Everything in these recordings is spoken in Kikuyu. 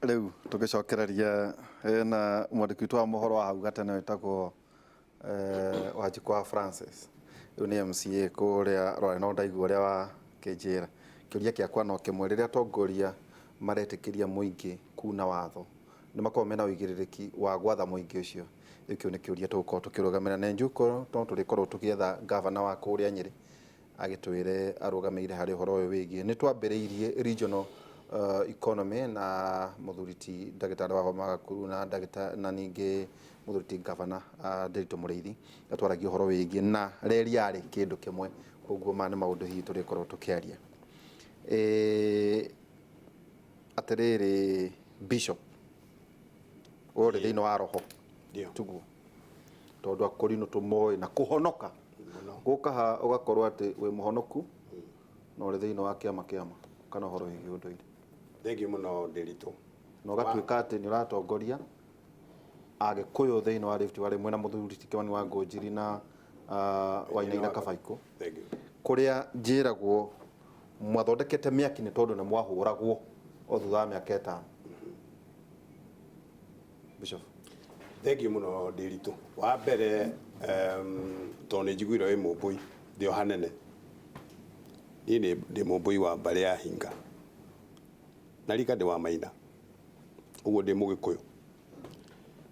Rĩu tũgĩcokereria na mwandĩki witũ wa mohoro wa hau gatene wĩtagwo Wanjikũ wa Francis, rĩu nĩ MCA kũrĩa Rware, no ndaigua ũrĩa wakĩnjĩra. Kĩũria kĩakwa no kĩmwe, rĩrĩa atongoria maretĩkĩria mũingĩ kuna watho, nĩ makoragwo mena ũigĩrĩrĩki wa gwatha mũingĩ ũcio? Rĩu kĩu nĩ kĩũria tũgũkorwo tũkĩrũgamĩra. Na njũĩ no tũrĩkorwo tũgĩetha ngavana wa kũrĩa Nyĩrĩ agĩtwĩre arũgamĩire harĩ ũhoro ũyũ wĩgiĩ. Nĩ twambĩrĩirie regional economy na mũthuri ti ndagĩtarĩ wa Wahoma Gakuru na ndagĩtarĩ na ningĩ mũthuri ti ngavana Ndiritu Mũrĩithi, na twaragia ũhoro wĩgiĩ na reri yarĩ kĩndũ kĩmwe, koguo maya nĩ maũndũ hihi tũrĩkorwo tũkĩaria. Atĩrĩrĩ Bishop, we ũrĩ thĩinĩ wa roho tiguo? Tondũ akũrinũ tũmoĩ na kũhonoka gũka ha ũgakorwo atĩ wĩ mũhonoku na ũrĩ thĩinĩ wa kĩama kĩama kana ũhoro wĩgiĩ ũndũire. Thengiũ mũno Ndiritu. Na ũgatuĩka atĩ nĩ ũratongoria Agĩkũyũ thĩinĩ wa Rift Valley mwĩna mũthuri ti Kĩmani wa Ngũnjiri na Wainaina Kabaikũ, kũrĩa njĩragwo mwathondekete mĩaki nĩ tondũ nĩ mwahũragwo o thutha wa mĩaka 5. Bishop. Thengiũ mũno Ndiritu. Wa mbere tondũ nĩ njiguire wĩ mũmbũi, ndĩ o hanene. Niĩ ndĩ mũmbũi wa mbarĩ ya Hinga na rika ndĩ wa Maina, ũguo ndĩ Mũgĩkũyũ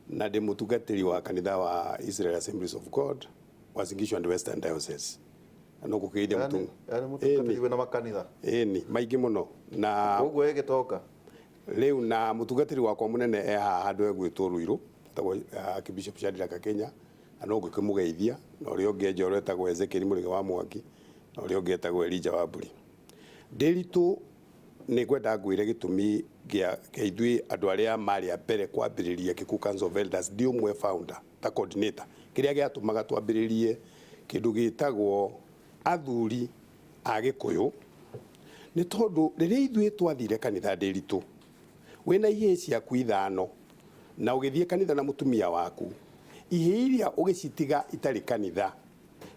na ndĩ mũtungatĩri wa kanitha wa Israel Assemblies of God Uasin Gishu and Western Diocese. Na no gũkĩgeithia mũtu. Yani mũtungatĩri wĩna makanitha? Ĩni, maingĩ mũno. Na koguo ĩ gĩtonga? Rĩu na mũtungatĩri wakwa mũnene e haha handũ egwĩtwo Ruiru, etagwo Archbishop Shadrack Kenya, na no ngũkĩmũgeithia, na ũrĩa ũngĩ Njoro etagwo Ezekiel Mũrĩge wa Mwangi, na ũrĩa ũngĩ etagwo Elijah Wamburi. Ndiritu nĩ ngwenda ngwĩre gĩtũmi gĩa ithuĩ andũ arĩa marĩ a mbere kwambĩrĩria Kikuyu Council of Elders, ndi ũmwe founder ta coordinator, kĩrĩa gĩatũmaga twambĩrĩrie kĩndũ gĩtagwo athuri a Gĩkũyũ, nĩ tondũ rĩrĩa ithuĩ twathire kanitha Ndiritu, wĩna ihĩĩ ciaku 5 na ũgĩthiĩ kanitha na mũtumia waku, ihĩĩ iria ũgĩcitiga itarĩ kanitha,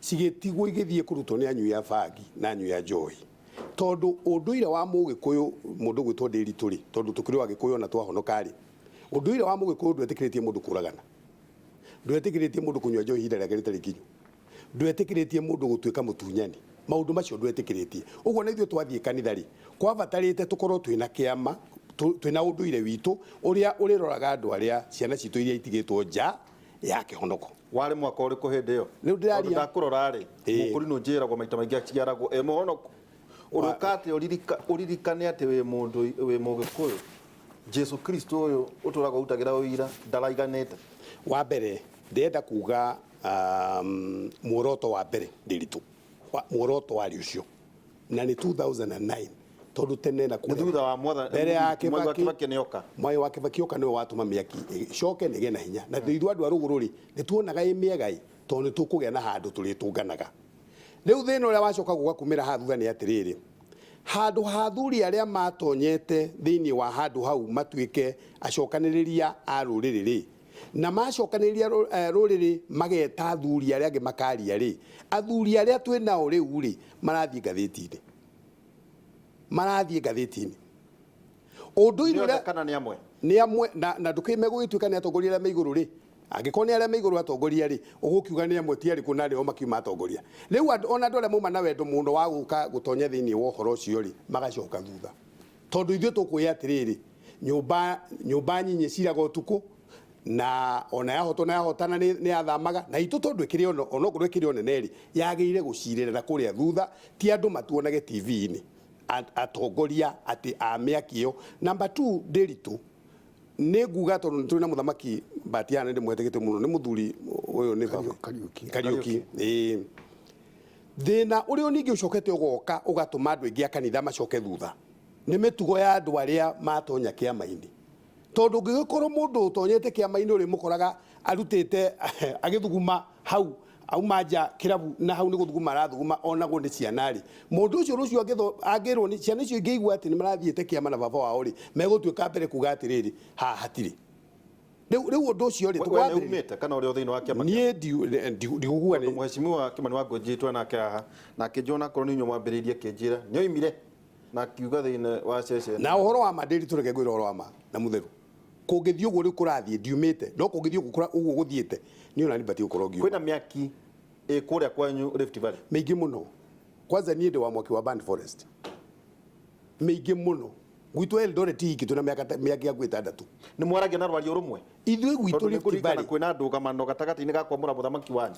cigĩtigwo igĩthiĩ kũrutwo nĩ anyui a bangi na anyui a njohi. Tondũ ũndũire wa Mũgĩkũyũ, mũndũ ũgwĩtwo Ndiritu rĩ, tondũ tũkĩrĩ o Agĩkũyũ ona twahonoka rĩ, ũndũire wa Mũgĩkũyũ ndwetĩkĩrĩtie mũndũ kũragana, ndwetĩkĩrĩtie mũndũ kũnyua njohi ihinda rĩake rĩtarĩ ikinyu, ndwetĩkĩrĩtie mũndũ gũtuĩka mũtunyani, maũndũ macio ndwetĩkĩrĩtie. Ũguo na ithuĩ twathiĩ kanitha rĩ, kwabatarĩte tũkorwo twĩna kĩama, twĩna ũndũire witũ ũrĩa ũrĩroraga andũ arĩa ciana citũ iria itigĩtwo nja ya kĩhonoko. Warĩ mwaka ũrĩkũ hĩndĩ ĩyo? Rĩu ndĩraria. Tondũ ndakũrora rĩ, mũkũrinũ njĩragwo maita maingĩ aciaragwo e mũhonoku. Ũrĩũka atĩ ũririkane atĩ wĩ mũndũ wĩ Mũgĩkũyũ. Jesu Kristo ũyũ ũtũraga ũrutagĩra ũira ndaraiganĩte. Wa mbere ndĩrenda kuga muoroto wa mbere Ndiritu, muoroto warĩ ũcio na nĩ 2009 tondũ tene na kũrĩa thutha wa mwathani mbere ya Mwai wa Kibaki nĩ oka. Mwai wa Kibaki oka nĩwe watũma mĩaki ĩcoke na ĩgĩe na hinya na ithuĩ andũ a rũgũrũ rĩ nĩ tuonaga ĩ mĩega ĩ tondũ nĩ tũkũgĩa na handũ tũrĩtũnganaga. Rĩu thĩna ũrĩa wacoka gũka kumĩra haha thutha nĩ atĩrĩrĩ, handũ ha athuri arĩa matonyete thĩinĩ wa handũ hau matuĩke acokanĩrĩria a rũrĩrĩ rĩ, na macokanĩrĩria rũrĩrĩ mageta athuri arĩa angĩ makaria rĩ, athuri arĩa twĩ nao rĩu rĩ, marathiĩ ngathĩti-inĩ. Marathiĩ ngathĩti-inĩ. Ũndũire ũrĩa kana nĩ amwe? Nĩ amwe na na ndũkĩ megũgĩtuĩka nĩ atongoria arĩa me igũrũ rĩ, angĩkorwo nĩ arĩa me igũrũ atongoria rĩ, ũgũkiuga nĩ amwe ti arĩkũ na nĩo makiuma atongoria. Rĩu andũ ona andũ arĩa mauma na wendo mũno wa gũka gũtonya thĩinĩ wa ũhoro ũcio rĩ, magacoka thutha. Tondũ ithuĩ tũkwĩya atĩrĩrĩ, nyũmba nyũmba nyinyi ciraga ũtukũ na ona yahotwo na yahotana nĩ yathamaga na itũ tondũ ĩkĩrĩ ono onokorwo ĩkĩrĩ o nene rĩ, yagĩrĩire gũcirĩra na kũrĩa thutha ti andũ matuonage TV-inĩ atongoria atĩ a mĩaki ĩyo. Number two Ndiritu nĩ nguga tondũ nĩ tũrĩ na mũthamaki Mbatiana nĩ ndĩmwetĩkĩtie mũno nĩ mũthuri ũyũ nĩ baba Kariũki. Kariũki ĩĩ. Thĩna ũrĩa ningĩ ũcokete ũgoka ũgatũma andũ aingĩ a kanitha macoke thutha nĩ mĩtugo ya andũ arĩa matonya kĩama-inĩ. Tondũ ũngĩgĩkorwo mũndũ ũtonyete kĩama-inĩ ũrĩmũkoraga arutĩte agĩthuguma hau auma nja kĩrabu na hau nĩ gũthuguma arathuguma onagwo nĩ ciana rĩ, mũndũ ũcio rũciũ angĩrwo nĩ ciana icio ingĩigua atĩ nĩ marathiĩte kĩama na baba wao rĩ, megũtuĩka mbere kuga atĩrĩrĩ, haha hatirĩ. Rĩu rĩu ũndũ ũcio rĩ, We nĩ umĩte kana ũrĩ o thĩinĩ wa kĩama? Niĩ ndigũkuga nĩ. Mheshimiwa Kimani wa Ngũnjiri twĩ nake haha, na akĩnjĩra onakorwo nĩ inyuĩ mwambĩrĩirie akĩnjĩra nĩ oimire. Na akiuga thĩinĩ wa ceceni. Na ũhoro wa ma Ndĩritũ, reke ngwĩre ũhoro wa ma na mũtheru, kũngĩthiĩ ũguo rĩu kũrathiĩ, ndiumĩte, no kũngĩthiĩ ũguo ũguo gũthiĩte, niĩ ona niĩ batiĩ gũkorwo ngiuma. Kwĩna mĩaki ĩ kũrĩa kwanyu Rift Valley? Mĩingĩ mũno. Kwanza niĩ ndĩ wa mwaki wa Burnt Forest, mĩingĩ mũno gwitũ Eldoret hiki twĩna mĩaka mĩaki hakuhĩ 6. Nĩ mwaragia na rwario rũmwe? Ithuĩ gwitũ Tondũ nĩ Rift kũririkana Valley kwĩna ndũgamano gatagatĩ-inĩ ga kwamũra mũthamaki wanyu.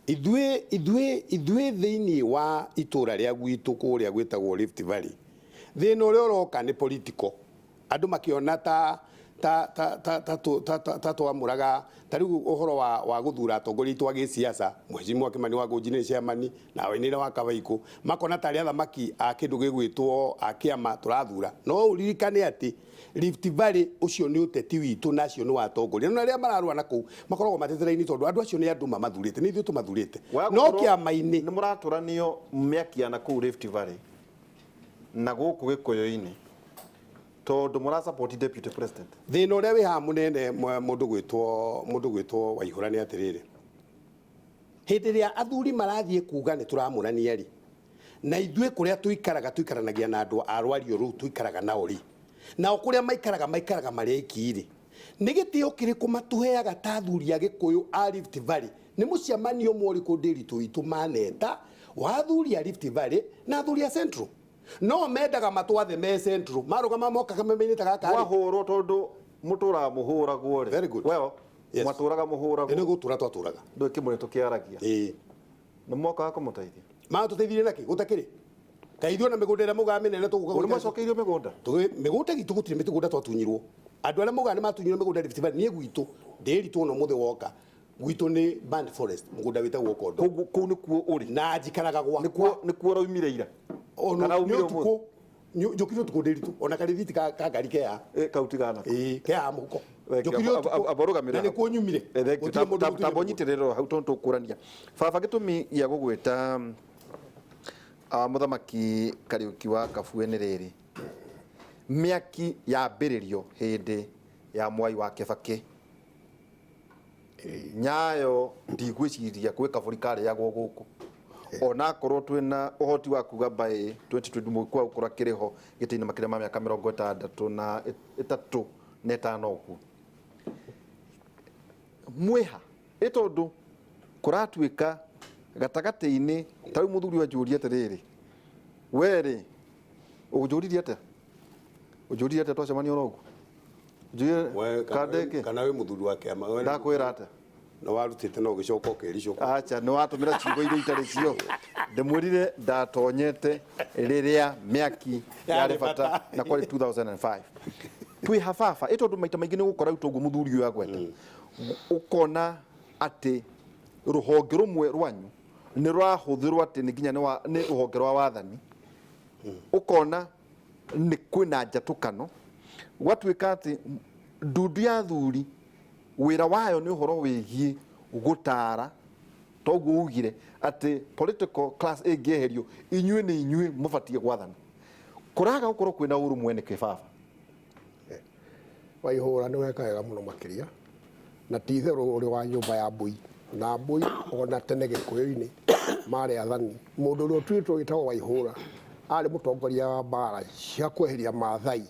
Ithuĩ thĩinĩ wa itũra rĩa gwitũ kũrĩa gwĩtagwo Rift Valley, thĩna ũrĩa ũroka nĩ political. Andũ makĩona ta ta ta ta ta ta ta ta ta twamũraga ta rĩu ũhoro wa gũthura atongoria aitũ a gĩsiasa, Mheshimiwa Kimani wa Ngũnji nĩ chairman na Wainaina wa Kabaikũ, makona tarĩ athamaki a kĩndũ gĩgwĩtwo a kĩama tũrathura. No ũririkane atĩ Rift Valley ũcio nĩ ũteti witũ na acio nĩ watongoria. No arĩa mararũa na kũu makoragwo matete raini, tondũ andũ acio nĩ andũ mamathurĩte, nĩ ithuĩ tũmathurĩte. Wa no gũkorwo kĩama-inĩ nĩ mũratũranio mĩaki ya nakũu Rift Valley na gũkũ Gĩkũyũ-inĩ tondũ mũra support deputy president. Thĩna ũrĩa wĩ haha mũnene, mũndũ gwĩtwo Waihũra, nĩ atĩrĩrĩ, hĩndĩ ĩrĩa athuri marathiĩ kuga nĩ tũramũrania rĩ, na ithuĩ kũrĩa tũikaraga tũikaranagia na andũ a rwario rũu tũikaraga nao rĩ, nao kũrĩa maikaraga maikaraga marĩ aiki rĩ, nĩ gĩtĩo kĩrĩkũ matũheaga ta athuri a Gĩkũyũ a Rift Valley? Nĩ mũcemanio ũmwe ũrĩkũ, Ndĩritũ witũ, maneta wa athuri a Rift Valley na athuri a Central? No mendaga matwathe me Central, marũgama mokaga memeinĩ ta gaka rĩ. Mwahũrwo, tondũ mũtũraga mũhũragwo rĩ. Very good. Well, Yes. mwatũraga mũhũragwo. Nĩ gũtũra twatũraga. Ndũĩ kĩmũrĩ tũkĩaragia. Ĩĩ. Nĩ mwokaga kũmũteithia? Matũteithirie nakĩ gũtakĩrĩ kaĩ ithuĩ na mĩgũnda ĩrĩa mũgaa mĩnene tũgũka Nĩ mwacokeirio mĩgũnda? Mĩgũnda gitũ gũtirĩ mĩgũnda twatunyirwo. Andũ arĩa mũgaa nĩ matunyirwo mĩgũnda Rift Valley, niĩ gwitũ ndĩritwo no mũthĩ woka gwitũ nĩ Burnt Forest, mũgũnda wĩtagwo Kondo. Kũu nĩkuo ũrĩ? Na njikaraga gwakwa. Nĩkuo ũraumire ira? Ona Kana nĩ umire ũmũthĩ? ũtukũ njũkire ũtukũ, ndĩritũ, ona karĩthiti ka ngari kea Kau tigana. Ĩĩ, kea mũhuko. Thank you. Njũkire ũtukũ Amba ũrũgamĩrĩre na hau. nĩkuo nyumire. Thank you. Gũtirĩ mũndũ gũtunywo Tamba mĩgũnda. ũnyitĩrĩre hau tondũ tũkũrania baba gĩtũmi gĩa gũgwĩta mũthamaki Kariũki wa Kabue nĩ rĩrĩ: mĩaki yambĩrĩrio hĩndĩ ya Mwai wa Kĩbakĩ, nyayo ndigwĩciria gwĩ kabũri karĩagwo gũkũ, onakorwo twĩna ũhoti wa kuga by 2020 mũgĩkũyũ gũkorwo akĩrĩ ho gĩtĩ-inĩ makĩria ma mĩaka 65 ũguo. Mwĩha ĩ tondũ kũratuĩka gatagatĩ-inĩ ta rĩu mũthuri wanjũria atĩrĩrĩ, we rĩ ũnjũririe atĩa, ũnjũririe atĩa twacemania oro ũguo? Njũrie We, kana kandĩke. Kana wĩ mũthuri wa kĩama we Ndakwĩra atĩa? Na warutĩte na ũgĩcoka ũkĩricũkwo. Acha, nĩ watũmĩra ciugo iria itarĩ cio. Ndĩmwĩrire ndatonyete rĩrĩa mĩaki yarĩ bata, na kwarĩ 2005. Twĩ hababa ĩ tondũ maita maingĩ nĩ gũkora rĩu toguo mũthuri ũyũ agweta, ũkona atĩ rũhonge rũmwe rwanyu nĩ rũrahũthĩrwo atĩ nĩ nginya nĩ rũhonge rwa wathani, ũkona nĩ kwĩna njatũkano, gwatuĩka atĩ ndundu ya athuri wĩra wayo nĩ ũhoro wĩgiĩ gũtara, toguo ugire atĩ political class ĩngĩeherio, inyuĩ nĩ inyuĩ mũbatiĩ gwathana. Kũraga gũkorwo kwĩna ũrũmwe nĩkĩ, baba? Waihũra, nĩ weka wega mũno makĩria, na ti itherũ ũrĩ wa nyũmba ya mbũi na mbũi. Ona tene Gĩkũyũ-inĩ marĩ athani. Mũndũ ũrĩa ũtuĩtwo wĩtagwo Waihũra arĩ mũtongoria wa mbara cia kweheria Maathai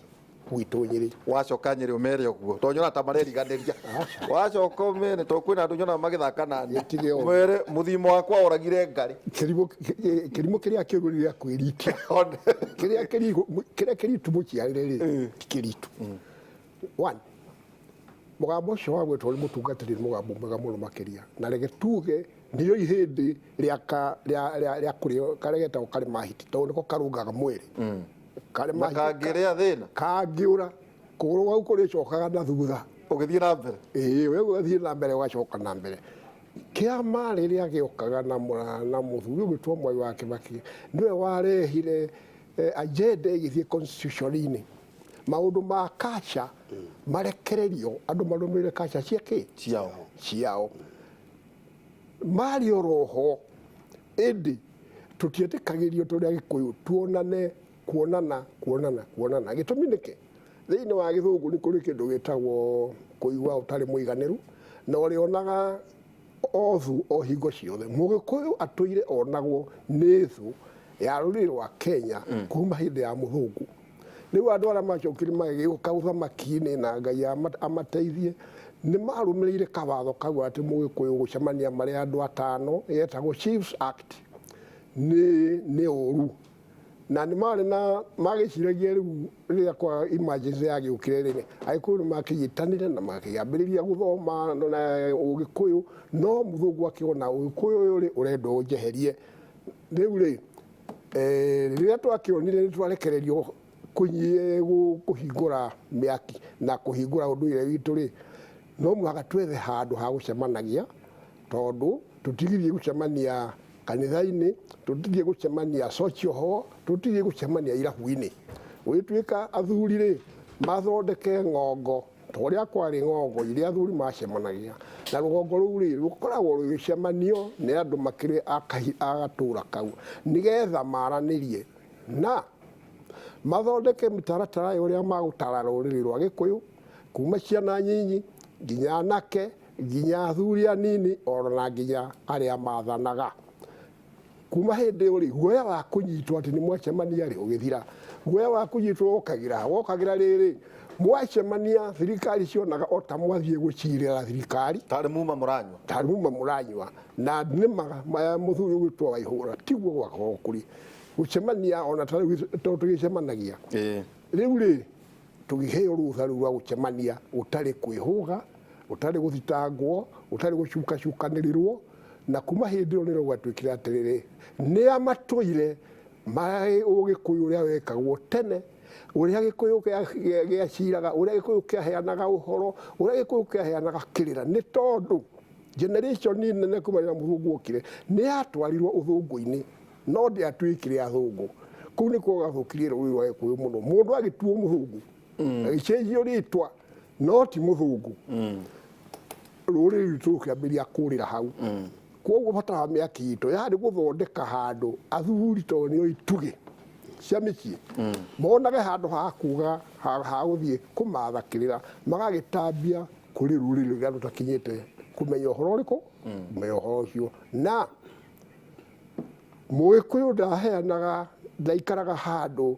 gwitũ Nyĩrĩ. Wacoka Nyĩrĩ ũmere ũguo, tondũ nyonaga ta mareriganĩria. Wacoka ũmere, tondũ kwĩna andũ nyonaga magĩthaka nani. Gĩtige ũguo. Ũmere mũthimo wakwa oragire ngarĩ. Kĩrimũ kĩrĩa kĩũru nĩ gĩa kwĩritia. Kĩrĩa kĩritu mũciarĩre rĩ ti kĩritu. One, mũgambo ũcio wa gwĩtwo nĩ mũtungatĩri nĩ mũgambo mwega mũno makĩria, na reke tuge nĩyo ihĩndĩ rĩa ka- rĩa rĩa- rĩa kũrĩo karĩa getagwo karĩ mahiti, tondũ nĩko karũngaga mwĩrĩ karĩ Na mahiti. kangĩrĩa thĩna. Kangĩũra kũgũrũ gwaku kũrĩcokaga na thutha. Ũgĩthiĩ na mbere. Ĩĩ, we ũgathiĩ na mbere, ũgacoka na mbere. Kĩama rĩrĩa gĩokaga na mũthuri ũgwĩtwo Mwai wa Kĩbakĩ nĩwe warehire agenda ĩgĩthiĩ constitution-inĩ, maũndũ ma kacha marekererio, andũ marũmĩrĩre kacha cia kĩ ciao. Ciao marĩ oroho, ĩndĩ tũtietĩkagĩrio tũrĩ Agĩkũyũ tuonane, kuonana, kuonana, kuonana. Gĩtũmi nĩkĩ? Thĩinĩ wa gĩthũngũ nĩ kũrĩ kĩndũ gĩtagwo kũigua ũtarĩ mũiganĩru, na ũrĩonaga o thu o hingo ciothe. Mũgĩkũyũ atũire onagwo nĩ thũ Ya rũrĩrĩ rwa Kenya kuma hĩndĩ ya mũthũngũ. Rĩu andũ arĩa macokire magĩũka ũthamaki-inĩ na Ngai amateithie, nĩ marũmĩrĩire kawatho kau atĩ mũgĩkũyũ gũcemania marĩ andũ atano, yetagwo Chiefs Act, nĩ ũru. Na nĩ marĩ na magĩciragia rĩu rĩrĩa kwa emergency yagĩũkire rĩ, Agĩkũyũ nĩ makĩnyitanire na makĩambĩrĩria gũthoma na Ũgĩkũyũ, no mũthũngũ akĩona Ũgĩkũyũ ũyũ rĩ ũrendwo ũnjeherie. Rĩu rĩ, rĩrĩa twakĩonire nĩ twarekererio kũhingũra mĩaki na kũhingũra ũndũire witũ rĩ, no mũhaka twethe handũ ha gũcemanagia, tondũ tũtigithie gũcemania kanitha-inĩ, tũtigithie gũcemania social hall, tũtigithie gũcemania irabu-inĩ. Gũgĩtuĩka athuri rĩ, mathondeke ng'ongo ta ũrĩa kwarĩ ng'ongo iria athuri macemanagia, na rũgongo rũu rĩ rũkoragwo rũgĩcemanio nĩ andũ makĩrĩ a gatũra kau, nĩgetha maranĩrie na mathondeke mĩtaratara ya ũrĩa magũtara rũrĩrĩ rwa Gĩkũyũ kuma ciana nyinyi nginya anake nginya athuri anini ona nginya arĩa mathanaga. Kuma hĩndĩ ĩyo rĩ, guoya wa kũnyitwo atĩ nĩ mwacemania rĩ ũgĩthira. Guoya wa kũnyitwo wokagĩra, wokagĩra rĩrĩ, mwacemania thirikari cionaga o ta mwathiĩ gũcirĩra thirikari. Tarĩ muma mũranyua. Tarĩ muma mũranyua. Na nĩma mũthuri ũgwĩtwo Waihũra tiguo gwakoragwo kũrĩ. Gũcemania ona ta rĩu tondũ tũgĩcemanagia. Rĩu rĩ, tũgĩheo rũtha rũu rwa gũcemania gũtarĩ kwĩhũga, gũtarĩ gũthitangwo, gũtarĩ gũcukacukanĩrĩrwo, na kuma hĩndĩ ĩyo nĩrĩo gwatuĩkire atĩrĩrĩ, nĩa matũire marĩ Ũgĩkũyũ ũrĩa wekagwo tene, ũrĩa Gĩkũyũ gĩaciraga, ũrĩa Gĩkũyũ kĩaheanaga ũhoro, ũrĩa Gĩkũyũ kĩaheanaga kĩrĩra, nĩ tondũ generation nene kuma rĩrĩa mũthũngũ okire nĩ yatwarirwo ũthũngũ-inĩ, no ndĩatuĩkire athũngũ. Kũu nĩkuo gwathũkirie rũrĩrĩ rwa Gĩkũyũ mũno. Mũndũ agĩtuo mũthũngũ, agĩcenjio rĩtwa, no ti mũthũngũ, rũrĩrĩ rwitũ rũkĩambĩrĩria kũrĩra hau. Koguo bata wa mĩaki itũ yarĩ gũthondeka handũ athuri, tondũ nĩo itugĩ cia mĩciĩ, monage handũ ha kuga ha gũthiĩ kũmatha kĩrĩra, magagĩtambia kũrĩ rũrĩrĩ rũrĩa rũtakinyĩte kũmenya ũhoro ũrĩkũ, kũmenya ũhoro ũcio. Na Mũgĩkũyũ ndaheanaga, ndaikaraga handũ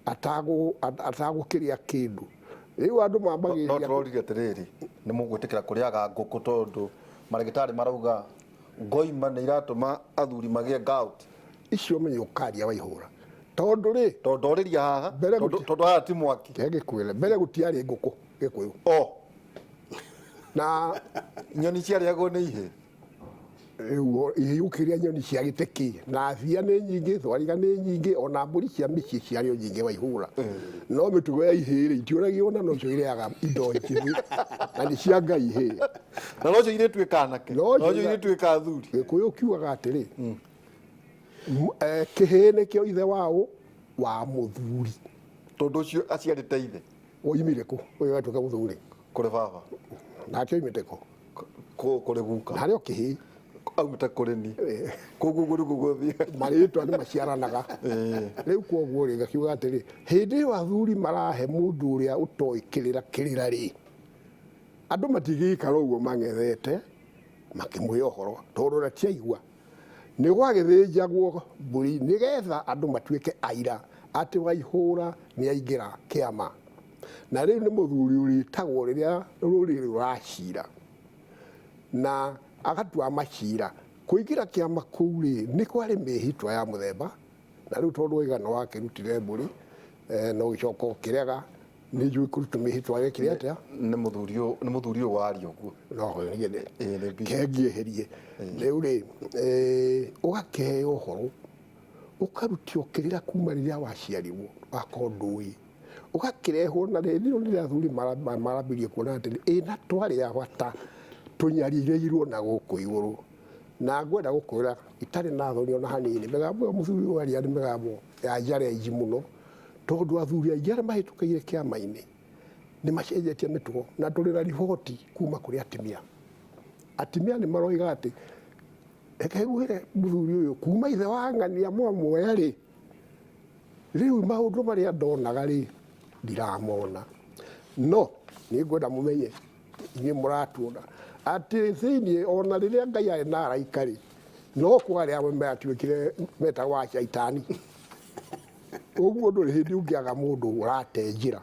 atagũkĩrĩa kĩndũ. Rĩu andũ No mambagĩrĩria tũrorire atĩrĩrĩ, nĩ mũgwĩtĩkĩra kũrĩaga ngũkũ, tondũ marĩgĩtarĩ marauga ngoima nĩ iratũma athuri magĩe gout. Icio menye ũkaria Waihũra, tondũ rĩ Tondũ ndorĩria haha Mbere tondũ tondũ haha ti mwaki. Ngĩkwĩre mbere gũtiarĩ ngũkũ Gĩkũyũ. O Na nyoni ciarĩagwo nĩ ihĩ. Rĩu ihĩũkĩria nyoni cia gĩtĩkĩ na thia nĩ nyingĩ, thwariga nĩ nyingĩ, ona mbũri cia mĩciĩ ciarĩ o nyingĩ, Waihũra. No mĩtugo ya ihĩ rĩ itiũragio, na nocio irĩaga indo njĩthĩ na nĩ cia Ngai ihĩ. Na nocio irĩtuĩka anake. Nocio Nocio irĩtuĩka athuri. Gĩkũyũ kiugaga atĩrĩ, kĩhĩĩ nĩkĩo ithe wao wa mũthuri. Tondũ ũcio aciarĩte ithe. Woimire kũ ũyũ agatuĩka mũthuri? Kũrĩ baba. Nake oimĩte kũ? Kũrĩ guka. Harĩ o kĩhĩĩ. Aumĩte kũrĩ ni. Koguo ũguo nĩguo gũthiĩ. Marĩtwa nĩ maciaranaga. Rĩu koguo rĩ, ngakiuga atĩrĩ, hĩndĩ ĩyo athuri marahe mũndũ ũrĩa ũtoĩ kĩrĩra kĩrĩra rĩ, andũ matingĩikara ũguo mang'ethete makĩmũhe ũhoro, tondũ ona tiaigua nĩ gwagĩthĩnjagwo mbũri nĩgetha andũ matuĩke aira atĩ Waihũra nĩ aingĩra kĩama, na rĩu nĩ mũthuri ũrĩtagwo rĩrĩa rũrĩrĩ rũracira na agatua macira. Kũingĩra kĩama kũu rĩ, nĩ kwarĩ mĩhĩtwa ya mũthemba, na rĩu tondũ waigana wakĩrutire mbũri, na ũgĩcoka ũkĩrega, nĩ njũĩ kũruta mĩhĩtwa wekire atĩa. Nĩ mũthuri ũyũ, nĩ mũthuri ũyũ waria ũguo. No niĩ Ĩĩ, nĩ bishop. Kengieherie rĩu rĩ, ũgakĩheo ũhoro, ũkarutio kĩrĩra kuma rĩrĩa waciarirwo, wakorwo ndũĩ, ũgakĩrehwo. Na rĩrĩ rĩrĩa athuri marambirie kuona atĩ ĩ na twarĩ a bata tũnyarirĩirwo na gũkũ igũrũ. Na ngwenda gũkwĩra itarĩ na thoni ona hanini, mĩgambo ĩyo mũthuri waria nĩ mĩgambo ya njarenji mũno, tondũ athuri aingĩ arĩa mahĩtũkĩire kĩama-inĩ nĩ macenjetie mĩtugo. Na tũrĩ na riboti kuma kũrĩ atumia. Atumia nĩ maroiga atĩ reke ngwĩre mũthuri ũyũ, kuma ithe wa ng'ania mwamuoya rĩ, rĩu maũndũ marĩa ndonaga rĩ ndiramona. No nĩ ngwenda mũmenye inyuĩ mũratuona atĩ thĩinĩ ona rĩrĩa Ngai arĩ na araika rĩ, No kwarĩ amwe matuĩkire metagwo a caitani. Ũguo ndũrĩ hĩndĩ ũngĩaga mũndũ ũrate njĩra.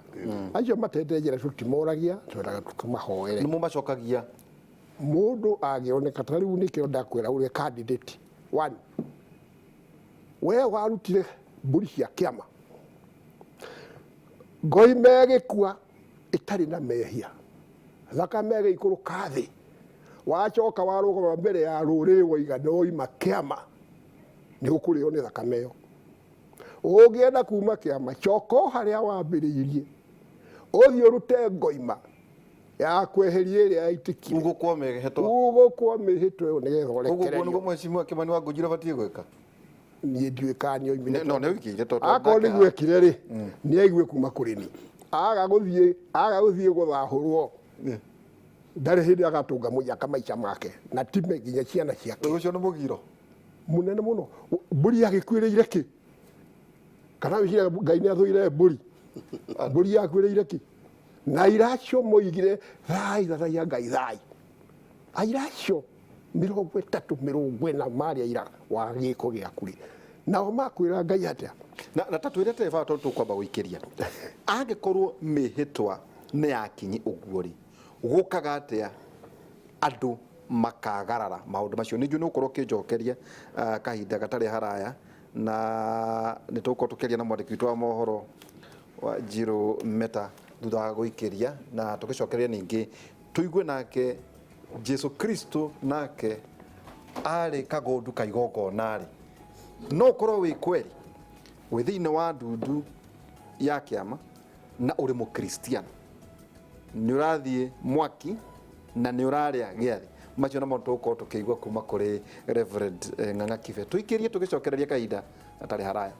Acio matete njĩra tũtimoragia, twendaga tũmahoere. Nĩ mũmacokagia? Mũndũ angĩoneka ta rĩu nĩkĩo ndakwĩra ũrĩa candidate one, we warutire mbũri cia kĩama ngoime ĩgĩkua ĩtarĩ na mehia, thakame ĩgĩikũrũka thĩ, wacoka warũgama mbere ya rũrĩrĩ woiga noima kĩama, nĩ ũkũrĩo nĩ thakame ĩyo. Ũngĩenda kuma kĩama, coka o harĩa wambĩrĩirie, ũthiĩ ũrute ngoima ya kweheria ĩrĩa yaitĩkire. Ugũkwo mĩhĩtwa. Ugũkwo mĩhĩtwa ĩyo nĩgetha Ũguo nĩguo ũrekererio. Mheshimiwa Kimani wa Ngũnjiri abatiĩ gwĩka? Niĩ ndiũĩ kana nĩ oimire. No, nĩ oigire tondũ akorwo nake nĩguo ekire rĩ, nĩ aigue kuma kũrĩ niĩ. Aga gũthiĩ, aga gũthiĩ gũthahũrwo, ndarĩ hĩndĩ agatũnga mũnyaka maica make na time nginya ciana ciake. Ũcio nĩ mũgiro mũnene mũno. Mbũri yagĩkuĩrĩire kĩ? Kana wĩciraga Ngai nĩ athũire mbũri? Mbũri yakuĩrĩire kĩ? Na aira acio moigire thai, thathaiya Ngai thai. Aira acio 30 40 marĩ aira wa gĩko gĩaku rĩ, nao makwĩra Ngai atĩa? Na ta twĩre atĩrĩ baba, tondũ tũkwamba gũikĩria, angĩkorwo mĩhĩtwa nĩ yakinyi ũguo rĩ, gũkaga atĩa andũ makagarara maũndũ macio? Nĩ njũĩ nĩ ũgũkorwo ũkĩnjokeria kahinda gatarĩ haraya, na nĩ tũgũkorwo tũkĩaria na mwandĩki witũ wa mohoro wa Njirũ Meta thutha wa gũikĩria, na tũgĩcokereria ningĩ tũigue nake Jesu Kristo nake arĩ kagondu ka igongona rĩ, no ũkorwo wĩ kweri wĩ thĩinĩ wa ndundu ya kĩama na ũrĩ mũkristiano, nĩ ũrathiĩ mwaki na nĩ ũrarĩa gĩathĩ. Macio namo tũgũkorwo tũkĩigua kuma kũrĩ Reverend Ng'ang'a Kibe. Tũikĩrie tũgĩcokereria kahinda gatarĩ haraya.